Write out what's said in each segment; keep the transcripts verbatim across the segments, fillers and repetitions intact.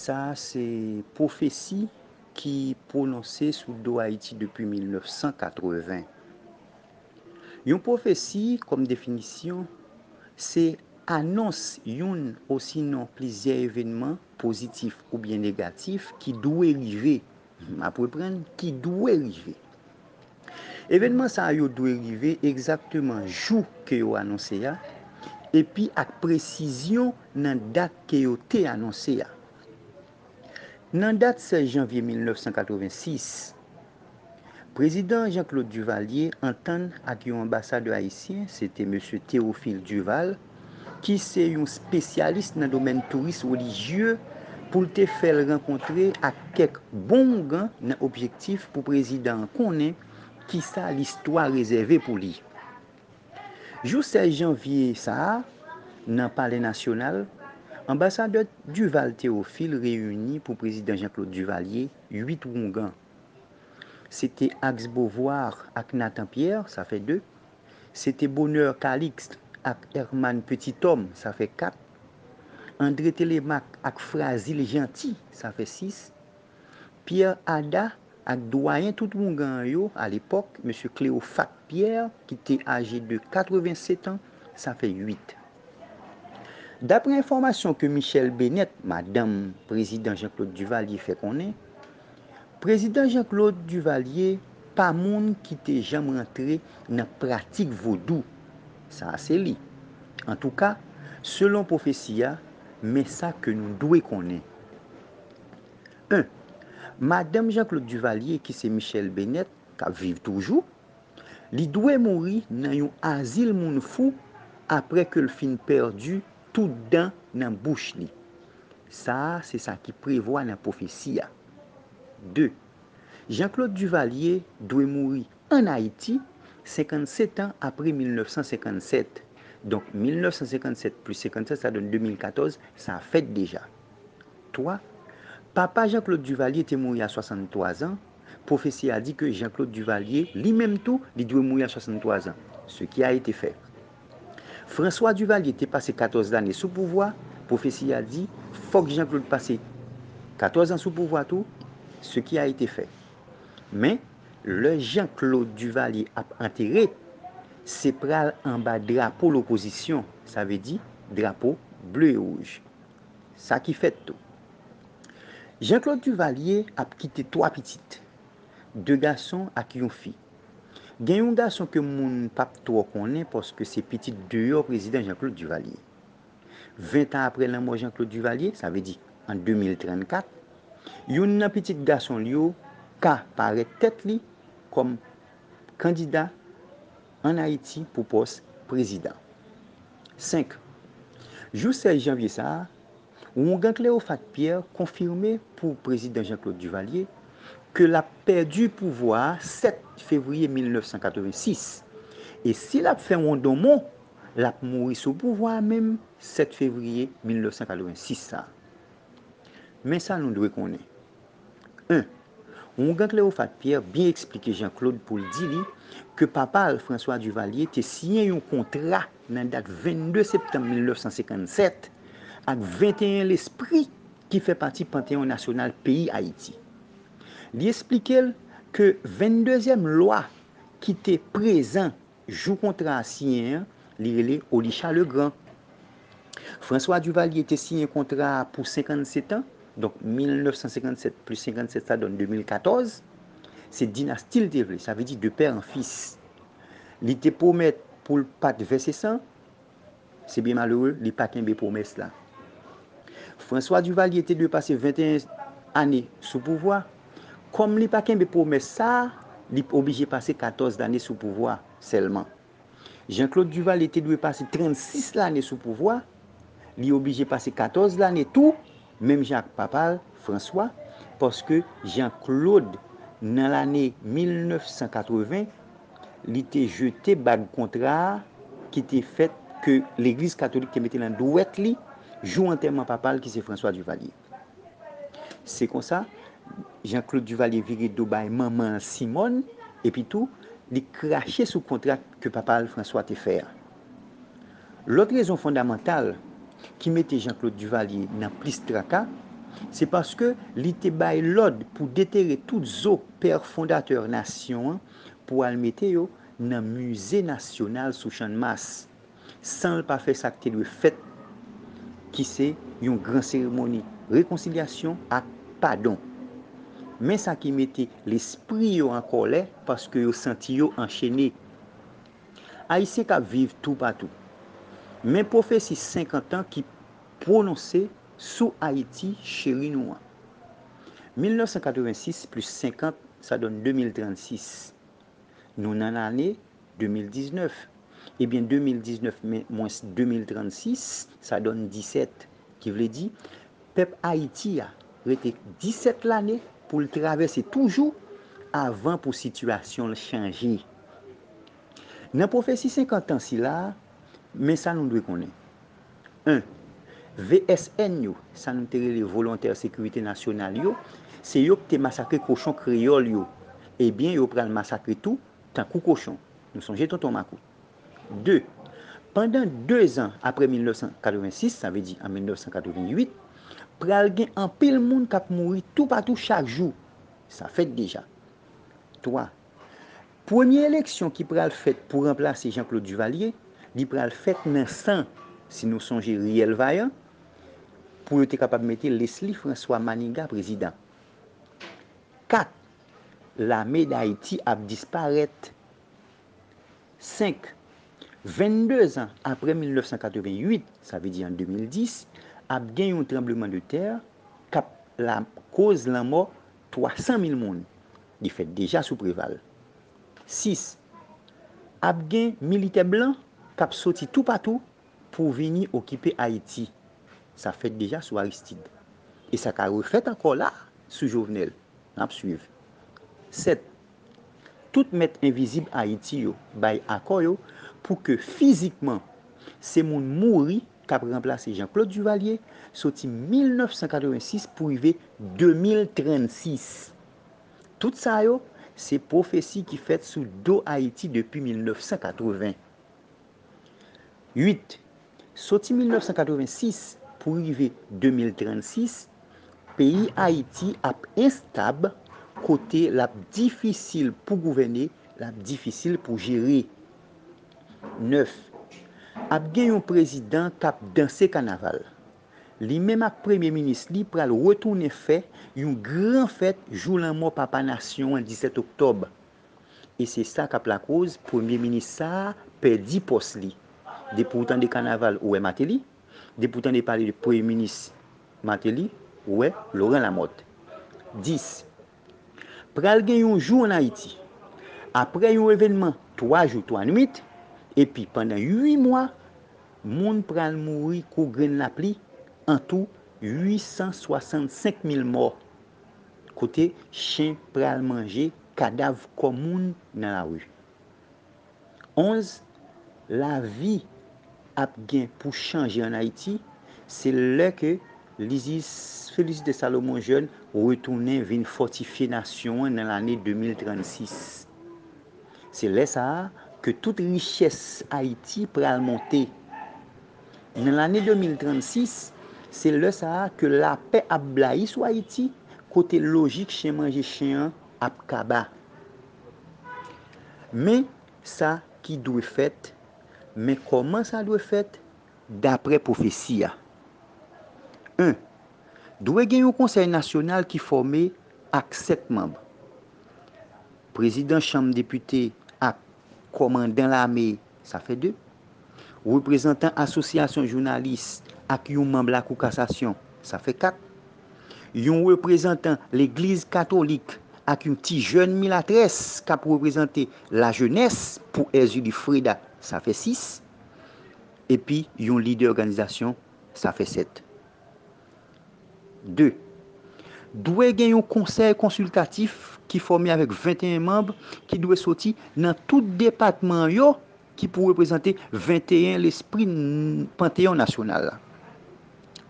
Sa a se pwofesi ki pwononse sou do Ayiti depi mil nèf san katreven. Yon pwofesi, kòm definisyon, se anons youn osinon plizyè evènman pozitif oubyen negatif ki dwe rive. M ap reprann, ki dwe rive. Evènman sa yo dwe rive egzakteman jou ke yo anonse a, epi ak presizyon nan dat ke yo te anonse a. Nan dat sèz janvye mil nèf san katreven sis, Prezidan Jean-Claude Duvalier antann ak yon anbasadè ayisyen, se te mesye Théophile Duval, ki se yon espesyalis nan domèn touris relijye, pou l te fè l rankontre ak kèk bon oungan nan objektif pou prezidan an konnen kisa listwa rezève pou li. Jou sèz janvye sa a, nan Palè Nasyonal, anbasadè Duval Théophile reyini pou prezidan Jean-Claude Duvalier uit oungan. Se te Axe Beauvoir ak Nathan Pierre, sa fè de. Se te Bonheur Calixte ak Herman Petithomme, sa fè kat. André Télémaque ak Frazil Jeanty, sa fè sis. Pierre Ada ak dwayen tout oungan an yo, alepòk, mesye Cléophate Pierre, ki te aje de katreven sèt an, sa fè uit. Daprè enfòmasyon ke Michèle Bennett, madanm prezidan Jean-Claude Duvalier, fè konnen, prezidan Jean-Claude Duvalier pa moun ki te janm rantre nan pratik vodou. Sa a se li. Antouka, selon pwofesi a, men sa ke nou dwe konnen. En. Madanm Jean-Claude Duvalier, ki se Michèle Bennett, k ap viv toujou, li dwe mouri nan yon azil moun fou apre ke l fin pèdi tout dan nan bouch li. Sa a se sa ki prevwa nan pwofesi a. De. Jean-Claude Duvalier dwe mouri ann Ayiti, senkannsèt an apre mil nèf san senkannsèt. Donk, mil nèf san senkannsèt plis senkannsèt, sa donn de mil katòz, sa fèt deja. Twa. Papa Jean-Claude Duvalier te mouri a swasanntwa zan. Pwofesi a di ke Jean-Claude Duvalier, li menm tou, li dwe mouri a swasanntwa zan. Ce qui a été fait. François Duvalier te pase katòz lane sou pouvwa. Pwofesi a di, fòk Jean-Claude pase katòz an sou pouvwa tou. Ce qui a été fait. Men, lè Jean-Claude Duvalier ap antere, se pral anba drapo lopozisyon, sa vle di drapo ble e wouj. Sa ki fèt tou. Jean-Claude Duvalier ap kite twa pitit, de gason ak yon fi. Gen yon gason ke moun p ap twò konnen paske se pitit deyò prezidan Jean-Claude Duvalier. Ven tan apre lanmò Jean-Claude Duvalier, sa vle di an de mil trannkat, youn nan pitit gason l yo ka parèt tèt li kòm kandida ann Ayiti pou pòs prezidan. Senk. Jou sèz janvye sa a, oungan Cléophate Pierre konfime pou prezidan Jean-Claude Duvalier ke l ap pèdi pouvwa a sèt fevriye mil nèf san katreven sis. E si l ap fè wondonmon, l ap mouri sou pouvwa a menm sèt fevriye mil nèf san katreven sis sa a. Men sa nou dwe konnen. En. Oungan Cléophate Pierre byen eksplike Jean-Claude pou l di li ke papa l, François Duvalier, te siyen yon kontra nan dat vennde septanm mil nèf san senkannsèt ak venteyen lespri ki fè pati Panteyon Nasyonal peyi Ayiti. Li eksplike l ke venndezyèm lwa ki te prezan jou kontra a siyen an, li rele Olichat Legrand. François Duvalier te siyen kontra a pou senkannsèt an, donk mil nèf san senkannsèt plis senkannsèt sa donn de mil katòz. Se dinasti l te vle, sa vle di de père en fils. Li te pwomèt pou l pa t vèse san, se byen malere, li pa kenbe pwomès la. François Duvalier te dwe pase venteyen ane sou pouvwa. Kòm li pa kenbe pwomès sa a, li oblije pase katòz lane sou pouvwa sèlman. Jean-Claude Duvalier te dwe pase trannsis lane sou pouvwa, li oblije pase katòz lane tou, menm jan ak papa l, François, paske Jean-Claude, nan lane mil nèf san katreven, li te jete bag kontra a ki te fèt ke Legliz Katolik te mete nan dwèt li jou antèman papa l ki se François Duvalier. Se konsa, Jean-Claude Duvalier vire do bay manman l Simone, epi tou, li krache sou kontra ke papa l François te fè a. Lòt rezon fondamantal ki mete Jean-Claude Duvalier nan plis traka, Se paske li te bay lòd pou detere tout zo pè fondatè nasyon an pou al mete yo nan Mize Nasyonal sou Channmas, san l pa fè sa k te dwe fèt, ki se yon gran seremoni rekonsilyasyon ak padon. Men sa ki mete lespri yo an kòlè paske yo santi yo anchene. Ayisyen k ap viv toupatou. Men pwofesi senkant an ki pwononse sou Ayiti cheri nou an. Mil nèf san katrevensis plis senkant, sa donn de mil trannsis. Nou nan lane de mil diznèf. Ebyen, de mil diznèf men mwens de mil trannsis, sa donn disèt. Ki vle di, pèp Ayiti a rete disèt lane pou l travèse toujou avan pou sitiyasyon l chanje. Nan pwofesi senkant an sila a, men sa nou dwe konnen. En, V S N yo, sa nou te rele volontè sekirite nasyonal yo, se yo ki te masakre kochon kreyòl yo. Ebyen, yo pral masakre tou, tankou kochon. Nou sonje tonton makout. De, pandan de zan apre mil nèf san katrevensis, sa vle di an mil nèf san katrevenuit, pral gen anpil moun k ap mouri toupatou chak jou. Sa fèt deja. Twa, premye eleksyon ki pral fèt pou ranplase Jean Claude Duvalier, li pral fèt nan san, si nou sonje Riyèl Vayan, pou yo te kapab mete Leslie François Manigat prezidan. Kat, lame Dayiti ap disparèt. Senk, vennde zan apre mil nèf san katrevenuit, sa vle di an de mil dis, ap gen yon tranblemanntè k ap la koz lanmò twa san mil moun. Li fèt deja sou Preval. Sis, ap gen militè blan k ap soti toupatou pou vini okipe Ayiti. Sa fèt deja sou Aristide. E sa ka refèt ankò la sou Jovenel. N ap swiv. Sèt, tout mèt envizib Ayiti yo bay akò yo pou ke fizikman se moun mouri k ap ranplase Jean Claude Duvalier soti mil nèf san katrevensis pou rive de mil trannsis. Tout sa yo, se pwofesi ki fèt sou do Ayiti depi mil nèf san katreven. Uit, soti mil nèf san katrevensis pou rive de mil trannsis, peyi Ayiti ap enstab, kote l ap difisil pou gouvène, l ap difisil pou jere. Nèf, ap gen yon prezidan k ap danse kanaval. Li menm ak premye minis li pral retounen fè yon gran fèt jou lanmò papa nasyon an, disèt oktòb. E se sa k ap lakoz premye minis sa a pèdi pòs li. Depi w tande kanaval, ou wè Martelly. Depi w tande pale de premye minis Martelly, ou wè Laurent Lamothe. Dis, pral gen yon jou ann Ayiti, apre yon evènman twa jou, twa nwit, epi pandan uit mwa, moun pral mouri kou grenn lapli, antou uit san swasannsenk mil mò, kote chen pral manje kadav kò moun nan lari. Onz, lavi ap gen pou chanje ann Ayiti, se lè ke Lizis Félicité Salomon Jeune retounen vin fòtifye nasyon an nan lane de mil trannsis. Se lè sa a ke tout richès Ayiti pral monte. Nan lane de mil trannsis, se lè sa a ke lapè ap blayi sou Ayiti, kote lojik chen manje chen an ap kaba. Men sa ki dwe fèt, men kòman sa dwe fèt, dapre pwofesi a. En, dwe gen yon konsèy nasyonal ki fòme ak sèt manm. Prezidan chanm depite ak kòmandan lame, sa fè de. Reprezantan asosyasyon jounalis ak yon manm Lakou Kasasyon, sa fè kat. Yon reprezantan legliz katolik ak yon ti jèn milatrès k ap reprezante lajenès pou Erzulie Freda, sa fè sis. Epi yon lidè òganizasyon, sa fè sèt. De, dwe gen yon konsèy konsiltatif ki fòme avèk venteyen manm ki dwe soti nan tout depatman yo ki pou reprezante venteyen lespri n-, Panteyon Nasyonal la.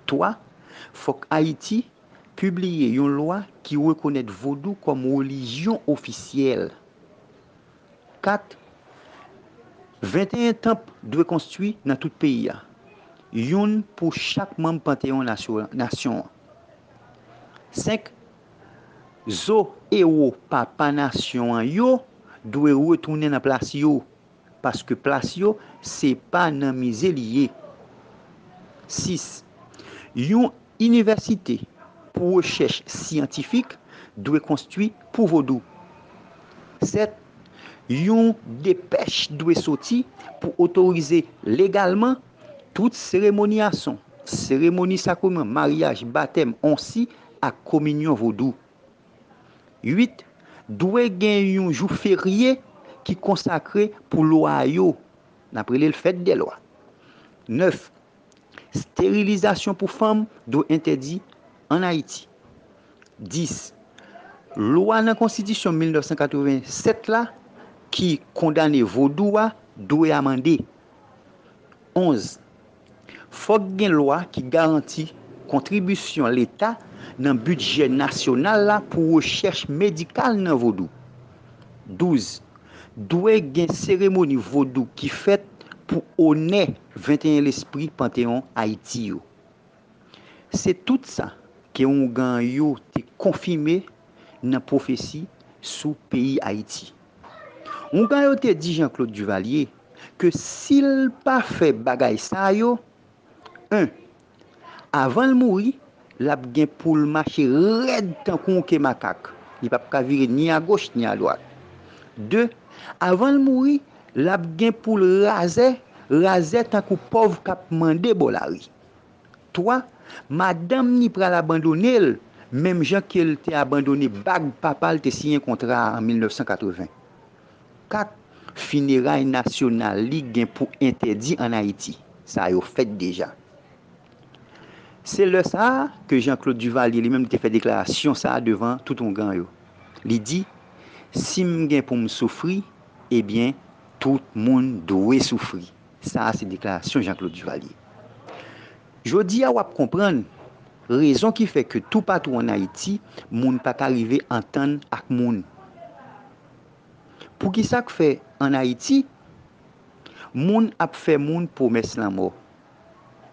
Twa, fòk Ayiti pibliye yon lwa ki rekonèt vodou kòm relijyon ofisyèl. Kat, venteyen tanp dwe konstwi nan tout peyi a, youn pou chak manm Panteyon nasyo-, nasyon an. Senk, zo ewo papa nasyon an yo dwe retounen nan plas yo, paske plas yo se pa nan mize li ye. Sis, yon inivèsite pou rechèch syantifik dwe konstwi pou vodou. Sèt, yon depèch dwe soti pou otorize legalman tout seremoni ason, seremoni sakreman, maryaj, batèm, onsi ak kominyon vodou. Uit, dwe gen yon jou ferye ki konsakre pou lwa yo. N ap rele l fèt dè lwa. Nèf, sterilizasyon pou fanm dwe entèdi ann Ayiti. Dis, lwa nan konstitisyon mil nèf san katreven sèt la ki kondane vodou a dwe amande. Onz, fòk gen lwa ki garanti kontribisyon Leta nan bidjè nasyonal la pou rechèch medikal nan vodou. Douz, dwe gen seremoni vodou ki fèt pou onè venteyen lespri Panteyon Ayiti yo. Se tout sa ke oungan yo te konfime nan pwofesi sou peyi Ayiti. Oungan yo te di Jean Claude Duvalier ke si l pa fè bagay sa yo, en, avan l mouri, l ap gen pou l mache rèd tankou yon ke makak. Li p ap ka vire ni agoch ni adwat. De, avan l mouri, l ap gen pou l razè, razè tankou pòv k ap mande bò lari. Twa, madanm ni pral abandone l, menm jan ke l te abandone bag papa l te siyen kontra a an mil nèf san katreven. Kat, fineray nasyonal li gen pou entèdi ann Ayiti. Sa yo fèt deja. Se lè sa a ke Jean Claude Duvalier li menm te fè deklarasyon sa a devan tout oungan yo. Li di, si m gen pou m soufri, ebyen, tout moun dwe soufri. Sa a se deklarasyon Jean Claude Duvalier. Jodi a w ap konprann rezon ki fè ke toupatou ann Ayiti, moun pa ka rive antann ak moun. Poukisa k fè ann Ayiti, moun ap fè moun pwomès lanmò?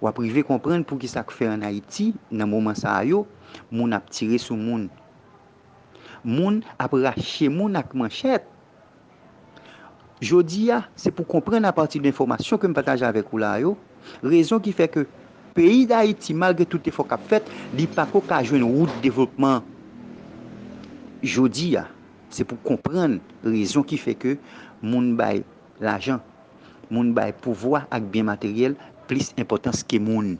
W ap rive konprann poukisa k fè ann Ayiti, nan moman sa a yo, moun ap tire sou moun. Moun ap rache moun ak manchèt. Jodi a, se pou konprann apati de enfòmasyon ke m pataje avèk ou la yo, rezon ki fè ke peyi Dayiti, malgre tout efò k ap fèt, li pako ka jwenn wout devlopman. Jodi a, se pou konprann rezon ki fè ke moun bay lajan, moun bay pouvwa ak byen materyèl plis enpòtans ke moun.